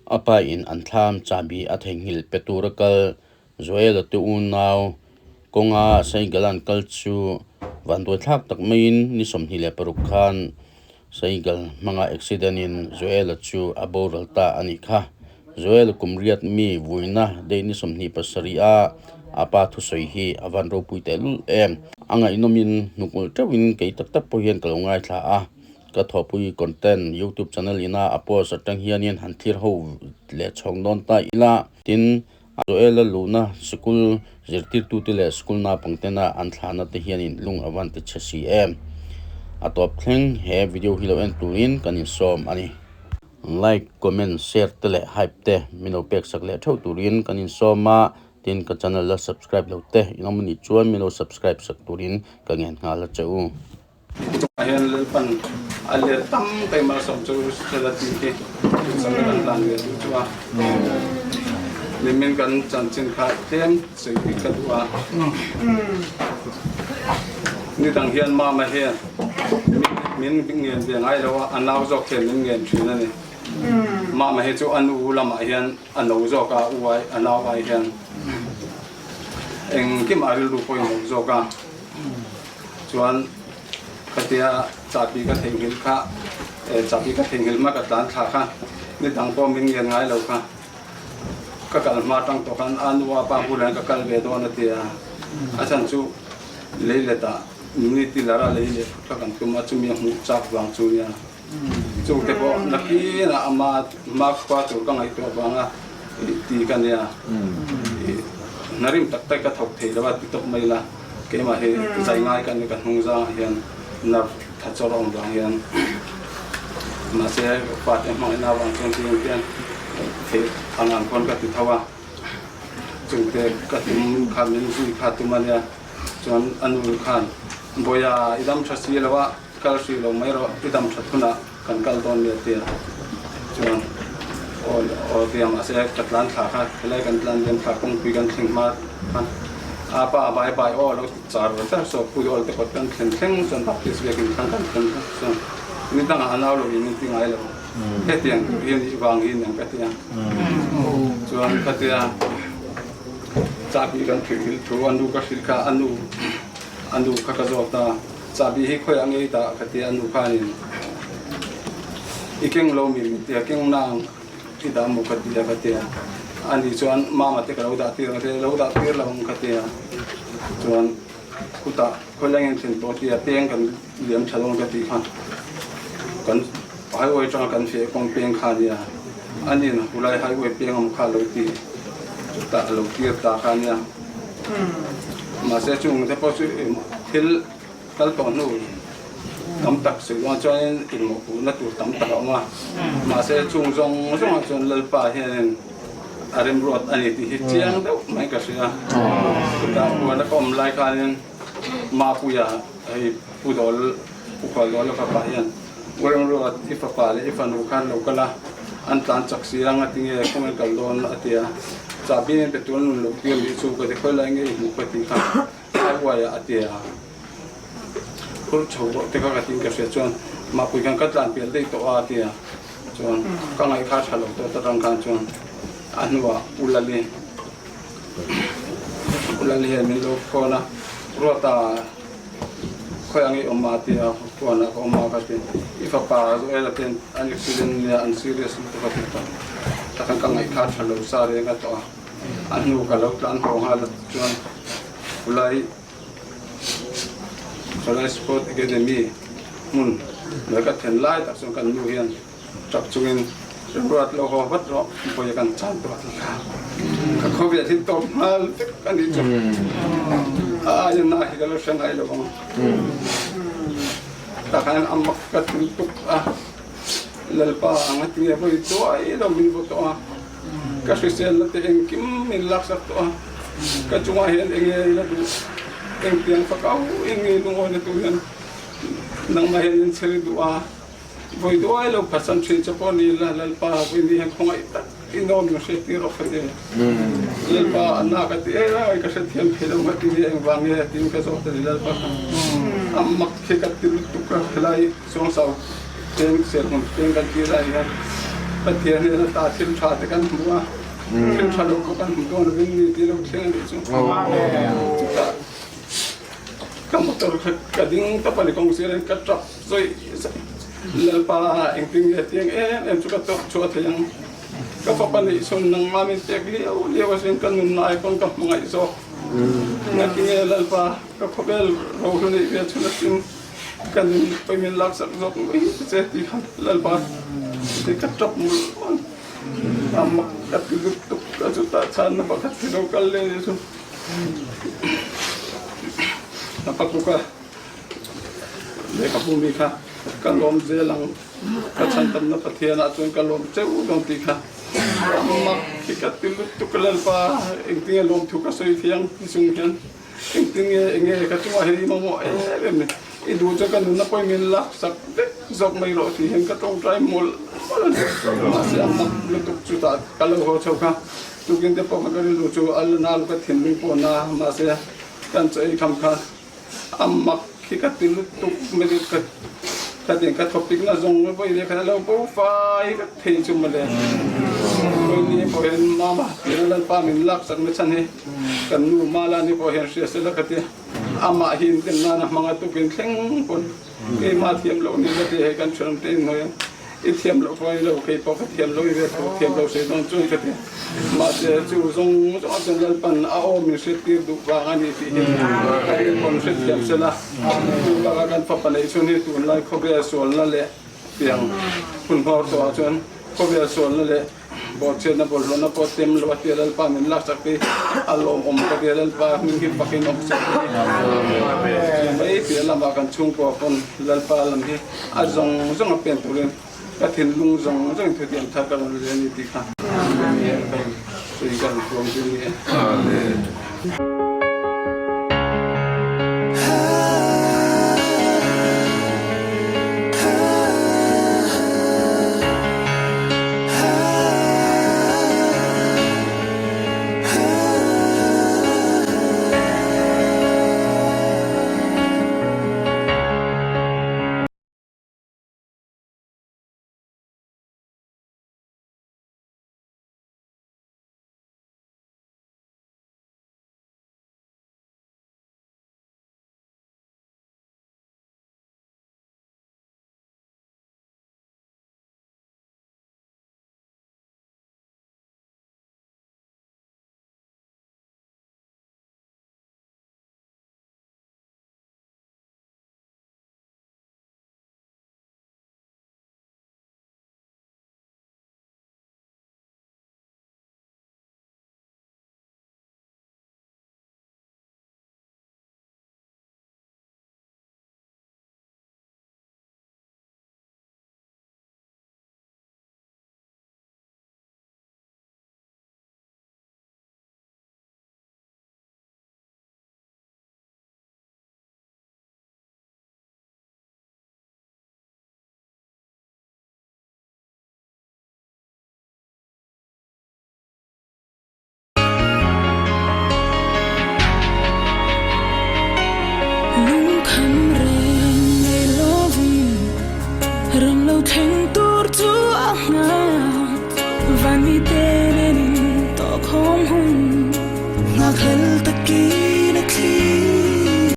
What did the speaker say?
A pa in an thlam chahbi a theihnghilh pe tura kal Joel-a te unau kawnga cycle an kal chu vanduai thlak tak maiin ni 26 khan cycle hmanga accident in Joel-a chu a boral ta a nih kha. Joel kum riat mi vuina dei ni 27 a a pa thusawi hi a van ropui tehlul em. A ngaihnawmin hnuk ulh teuhin kei tak tak pawh hian ka lo ngaithla a. Ka thawhpui content youtube channel ina a post atang hianin han thlir ho leh chhawng dawn ta ila. Tin, Joel a luhna sikul zirtirtute leh sikul naupangtena an thlahna te hianin lung a van ti chhe si em. A tawp thleng he video hi lo en turin kan insawm a ni. Like, comment, share te leh hype te min lo pek sak leh theuh turin kan insawm a, tin ka channel la subscribe lo te in awm anih chuan min lo subscribe sak turin ka ngen nghal a che u. Chungah hian Lalpan a let tam tak malsawm chu thil a ti hi duhsakna kan hlan ve duh chu a. Nimin kan chanchin kha tlem sawi bik ka duh a. Nidang hian mama hian min ngen ve ngai lo a, a nau zawk hian min ngen thin a ni. Mama hi chu a nu lamah hian a no zawk a, u ai a nau ai hian engkimah rilru pawhin a no zawk a. Chuan khatia chahbi ka theihnghilh kha chahbi ka theihnghilh hma ka tlan thla kha ni dang pawh min ngen ngai lo kha ka kal hma atang tawh khan a nu a pa bulah hian ka kal ve dawn a ti a, a chhan chu lei let ah ni ti lar a lei leh phut kha kan tum a chumi a hmuh chak vang chu nia chung te pawh nakin ah ama hma khua tur ka ngaihtuah vanga ti ka nia hnarim tak tak ka thawk thei lo a ti tawp mai la. Keimah hi zai ngai ka ni ka hnung zangah hian nerve tha chawr a awm vang hian mahse fate hmangaihna avang chuan ti hian theih ang ang khawn ka ti tho a, chungte ka tum kha min zui kha tum a nia chuan a nu khan Bawiha i dam tha si lo a kal hrih lo mai rawh i dam that hunah kan kal dawn nia tia chuan aw aw tia mahse ka tlan thla kha helai kan tlan liam thla kawngpui kan thleng hma khan a pa bai bai aw lo ti char char saw pui awl te kawt kan thlen thleng chuan baptist biakin thlang kan thlen thleng chuan ni dangah a nau lo in min ti ngai lo hetiang tur hi a nih vang hi aniang ka tia chuan khatia chahbi kan thilhilh thu a nu ka hrilh kha a nu a nu kha ka zawt a. Chahbi hi khawiah ngei dah ka ti a nu khanin i keng lo mi min ti a keng nang i dah maw ka ti a ka ti a ani chuan mama te ka lo dah tir ang che lo dah tir lo ang ka ti a chuan khutah khawilai nge thlen tawh ti a peng kan liam tha dawn ka tih kha kan highway atanga kan feh kawng peng kha ania anin hulai highway peng awm kha lo ti chutah lo tir ta kha ania mahse chung te pawh chu thil kal tawh hnu tam tak sawi dawn chuanin inmawhpuhna tur tam tak a awm a, mahse chung zawng zawngah chuan Lalpa hianin a remruat a ni tih hi chiang deuh mai ka hria. Chutah huana ka awm lai khanin Mapuia hei Pu Dawl, Pu Khual Dawl a fapa hian U Remruat i fapa leh i fanu khan lo kal a, an tlan chak si a, ngatinge khawngaih kal dawn a ti a, chahbi nen pe tur an rawn loh tir nih chu ka ti khawi lai nge i hmuh ka tih kha. Highway ah a ti a, phur chho rawh te kha ka tin ka hria chuan mahpui khan ka tlan pial daih tawh a a ti a, chuan ka ngaih kha tha lo tawh ta rang khan chuan a hnuah U Lali U Lali hian min lo phone a, Ruata khawi ang i awm a a ti a, huanah ka awm a ka ti, i fapa Joel-a te an accident nia an serious lutuk a ti ta, takhan ka ngaih kha tha lo sa reng a tawh a. A hnu ka lo tlan haw nghal a chuan khulai khulai Sport Academy hmun hnuai ka then lai tak chuan kan nu hian tap chungin Ruat lo haw vat rawh vawi kan chan tawh a ti kha. Ka khawvel hi tawp nghal vek a ni chu. A aia na hi ka lo hre ngai lo ang. Takhan a mak ka ti tuk a, Lalpa anga tinge vawi tuai lo min vaw tawh a. Ka hriselna te engkim min laksak tawh a, ka chungah hian eng nge la duh, engtiang fakau eng nge lungawina tur hian nangmah hian in chhel duh a, vawi duai lo phatsan thin che pawh ni la, Lalpa vawi ni hian khawngaih tak i nawm min hriat tir rawh ka ti. Lalpa a na ka ti em a, ka hrethiam thei lo nga ti nge engvang nge tiin ka zawt a ni Lalpa kha a mak khi ka ti lutuk a, helai Suangsau peng Serhmun peng kan tih lai hian. Pathian hian a ta thil tha te kan hmu a, thil tha lo pawh kan hmu dawn lovin mi ti lo thleng a nih chu. Chutah ka motor kha ka ding tawp a ni kawng sir in ka tap zawih zawih. Lalpa engtin nge tiang em em chu ka tawk chhuah thei ang. Ka fapa nih chhun nangmah min pek liau liau a sin ka nunna ai pawn ka hmangaih zawk. Ngatinge Lalpa ka khawvel rohlu neih ve chhun asin ka nun pawi min laksak zawk mai che ti khan Lalpa ti ka tap mul mul a mak ka ti lut tuk a chutah chhanna pakhat hi lo kal leh ni chu a pakuka lehkhabu mi kha ka lawm zel ang. Ka chhantamna Pathianah chuan ka lawm cheu dawn tih kha mak hi ka ti lutuk Lalpa engtinge lawmthu ka sawi thiang ti chung hian engtinge enge ka chungah hian i mamawh em em ni i duh chuan ka nunna pawhin min laksak vek zawk mai rawh tih hian ka tawngtai mawlh mawlh a ni mahse a mak lutuk chutah ka lo haw chho kha tukin te pawh kha ka rilru chu a la na lo ka thinlung pawh a na mahse kan chaw ei kham kha A mak hi ka ti lutuk mai chu ka ka ti ka topic na zawng vawi leh khat a lo bo fai vek thei chu mawle. Vawi ni pawh hian mama tina Lalpa min lak chak na chhan hi kan nu Mala ni pawh hian hria sela ka ti. Amah hi inten nana hmang a tukin thleng pawn keimah thiam loh ni ka ti hei kan thianawm te inhnuai a. I thiam loh pawh a ni lo, kei pawh ka thiam lo i ve tho, thiam lo sei dawn chuan ka ti. Mahse, chu zawng zawngah chuan Lalpan a aw min hriattir duh vang a ni tih hi ka rin pawn hrethiam se la. Chu bakah kan fapa neih chhun hi tunlai khawvel sualna leh tiang hun hmawr tawhah chuan khawvel sualna leh bawhchhiatna bawlhhlawhna pawh tem lo a tia Lalpa min laksak hi a lawmawm ka tia Lalpa hming hi fakin awm se tih hi chu mai piah lamah kan chhungkua pawn Lalpa lam hi a zawng zawng a pen turin ka thinlung zawng zawngin thutiam thar ka rawn ri a ni tih kha sawi ka rawn puang chu a ni e. Lungkham reng nei lovin ram lo thleng tur chu a nghak. Van mite nen in tawh khawm hun.